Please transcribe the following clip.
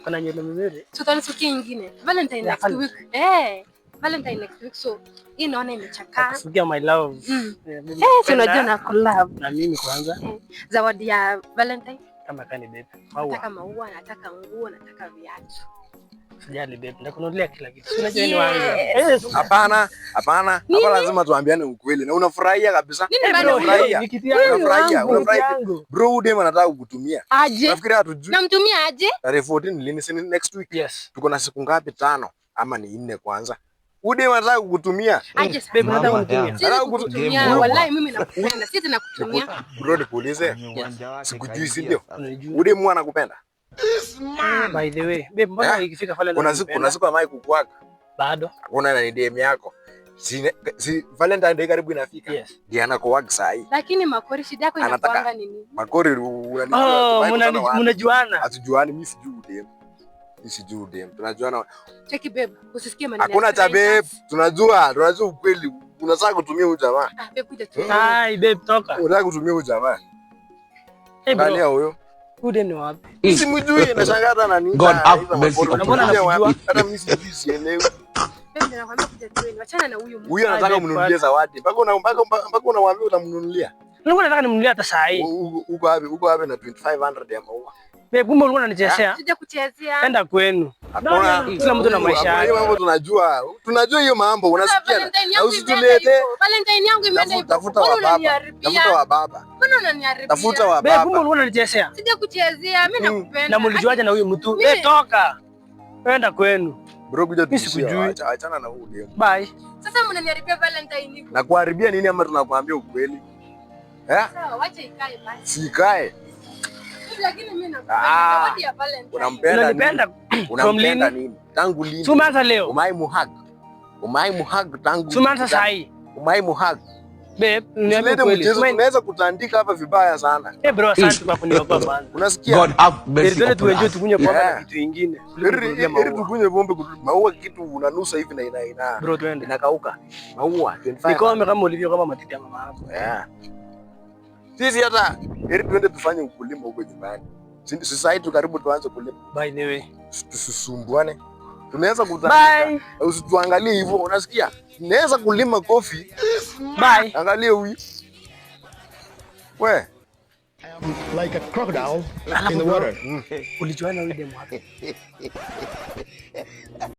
Kuna nywele mzuri. So utanisukia ingine. Valentine Yeah, next week. Eh, Valentine next week. So hii naona imechakaa. Kusukia, my love. Eh, mimi Eh, si unajua nakupenda. Na collab. Na mimi kwanza Zawadi ya Valentine. Kama kani, babe. Maua. Nataka maua, nataka nguo, nataka viatu. Sijali, babe. Nitakununulia kila kitu. Si unajua ni wangu. Yes. Eh, Hapana, hapana. Nini? Hapa lazima tuambiane ukweli na unafurahia kabisa. Nini eh, bado? bro, Unafurahia. ni kitu yangu. Unafurahia, Ni kitu unafurahia. yangu. Bro, huyu dem anataka kukutumia. Aje? Nafikiri hatujui. Namtumia aje? Tarehe 14 lini? Si ni next week? Yes. Tuko na siku ngapi? Tano ama ni nne kwanza? Huyu dem anataka kukutumia. Aje sasa? Babe, unataka Mama kunitumia? yangu. Siwezi Nataka kukutumia. Game. Wallahi mimi nakupenda. Siwezi nakutumia. Bro, nikuulize. Kwenye uwanja wake Sikujui, kaingia si ndio? sasa. Unanijua. Huyu dem anakupenda? By the way, babe, mbona Eh? ikifika pale Kuna siku amai kukuaga? Bado. Hakuna na DM yako. Si Valentine Day karibu inafika. Yes. Ndiye anakuwag saa hii. Lakini Makori, shida yako inakuanga nini? Makori, unanijua. Oh, Tumewahi kutana wapi? mnajuana. Hatujuani, mimi sijui udem. Mimi sijui udem. Tunajuana. Cheki babe, usisikie maneno. Hakuna ya cha babe. strangers. Tunajua ukweli. Unataka kutumia huyu jamaa. Ah, babe, kuja tu. Hai, babe, toka. Unataka kutumia huyu jamaa. Hey, bro. Angalia huyo. Huyu dem ni wapi? Simjui, nashangaa hata nani. God have mercy Makori. upon us. Unatumia wapi? Hata mimi sijui, sielewi. Babe, ndio nakwambia kuja tu. Wachana na huyu mtu. Huyu anataka Babe, umnunulie kwanza. zawadi. Mpaka unamwambia utamnunulia. Nilikuwa nataka nimnunulie hata saa hii. Uko wapi? Uko wapi na 2500 ya maua? Babe, kumbe ulikuwa unanichezea. Sija kuchezea. Enda kwenu. Hakuna. Kila mtu na maisha Hakuna yake. hiyo mambo tunajua. Tunajua hiyo mambo, unasikia? Valentine Na yangu imeenda usitulete. hivyo. Valentine yangu imeenda hivyo. Tafuta Mbona wa baba. unaniharibia? Tafuta wa baba. Mbona unaniharibia? Tafuta wa Babe, kumbe baba. ulikuwa unanichezea. Sija kuchezea, mimi nakupenda. Na mlijuaje na huyu mtu? Mimi- Babe, toka. Enda kwenu. Bro, kuja Mimi tuishie. sikujui. Achana na huyu dem. Bye. Sasa mnaniharibia Valentine hivyo. Na kuharibia nini ama tunakuambia ukweli? Eh? Sawa, wacha ikae basi. Sikae. Lakini mimi nakupenda. Ah. Zawadi ya Valentine. Unampenda nini? Unanipenda from Unampenda lini? nini? Tangu lini? Si umeanza leo. Umai muhag. Umai muhag tangu. Si umeanza saa hii. Umai muhag. Babe, niambie Usilete kweli. mchezo, tunaweza kutandika hapa vibaya sana. Eh, bro, asante kwa kuniokoa kwanza. Unasikia? God have mercy Twende upon tuenjoy, us. tukunywe pombe na Yeah. kitu ingine. Kuliko Heri kununulia heri maua. tukunywe pombe maua kitu unanusa hivi na ina Bro, twende. inakauka. Maua 25. Nikome kama ulivyo kama matiti ya mama yako. Yeah. Sisi hata heri tuende tufanye ukulima huko nyumbani. Sasa tu karibu tuanze kulima. By the way. Tusisumbuane. Tunaweza kutandika. Bye. Usituangalie hivyo, unasikia? Tunaweza kulima kofi. Bye. Angalia huyu. We, Like a crocodile in the water. Ulijuana huyu demu wapi?